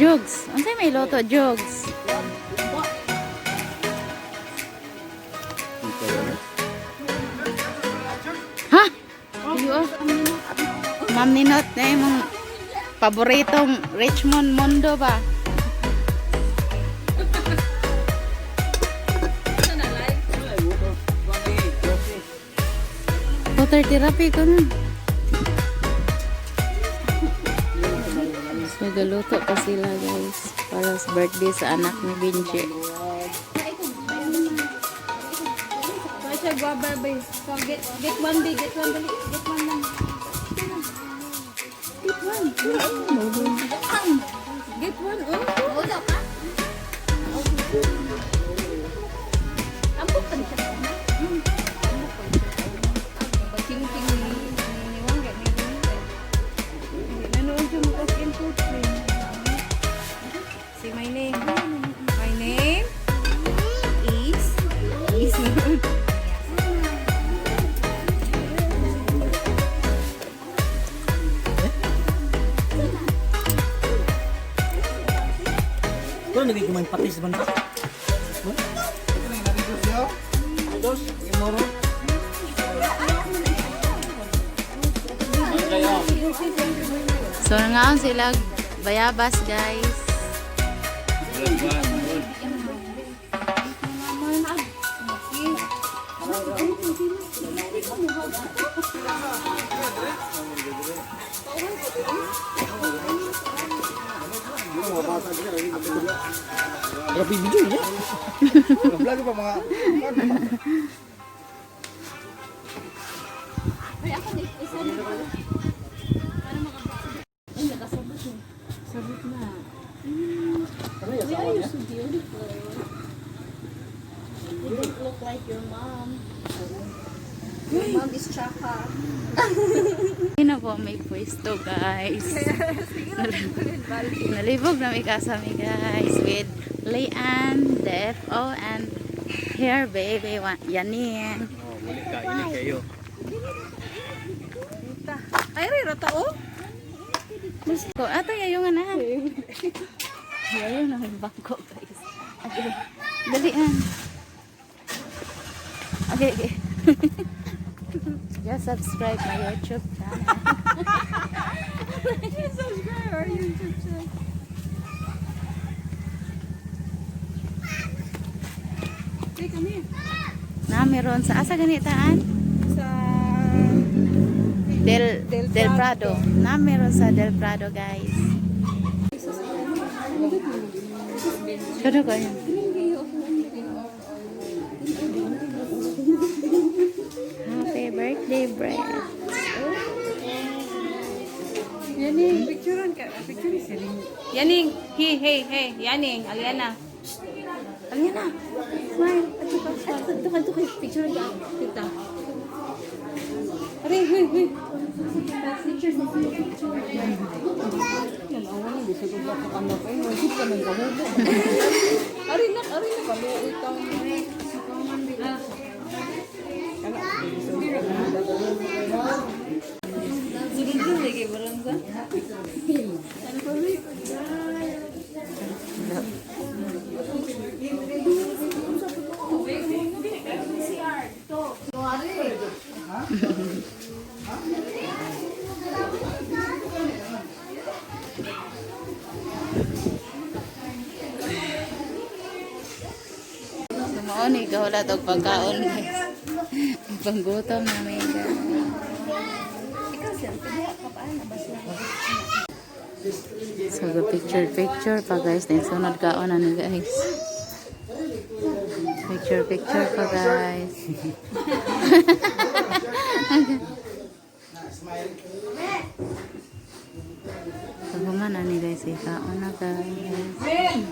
Jugs. Unsay may luto, Jugs? Ha? Iyo. Ma'am Ninot, na imong paboritong Richmond Mundo ba? Water therapy ko na. So, galuto pa sila, guys, para sa birthday sa anak ni Benji. Siya guava ba? So get one big, get one dali, get one lang. Get one. Get one, oh. Wala ka? Ambok pa siya. Ambok pa siya. Ching ching ni ni Wangga ni ni. Nanood siya mo kasi input. Say my name. My name is. Pero naging kumain patis man ka. So, ngaon sila bayabas, guys. Pero video niya. Vlog pa mga Ay, ako na isa na. Para makabasa. Ay, nakasabot eh. Sabot na. Why are you so beautiful? You don't look like your mom. Your mom is Chaka. Hindi na po may pwesto, guys. Nalibog na may kasami, guys, with Leanne, the FO, and here, baby, Yanin. Oh, muli ka ini kayo. Ay, rero tao? Ko, ato yayo nga na. Yayo na may bangko, guys. Okay. Dalian. Okay. Just subscribe my YouTube channel. Subscribe our YouTube channel. Hey, come here. Na meron sa asa ganitaan? Sa Del Del Del Prado. Na meron sa Del Prado, guys. Kano ko yun? Happy birthday, Brett. Yaning, picturean ka. Picture si Ring. Yaning, hey, hey, hey. Yaning, Aliana. Aliana, smile. Ato ka, ato ka, ato ka. Picturean ka. Tita. Aray, huy, huy. Picture sa picture. Aray na, kaluoy tang. Zulul lagi barang sa. Ano pa rin? Sumuon, ikaw wala tog pagkaon, guys. Panggutom na may guys. Ikaw siya, kaya ka pa na basta. So, the picture, picture pa, guys. Then, sunod kaon na ni, guys. Picture, picture pa, guys. Paghuman na ni, guys. Ikaon na, guys. Ben!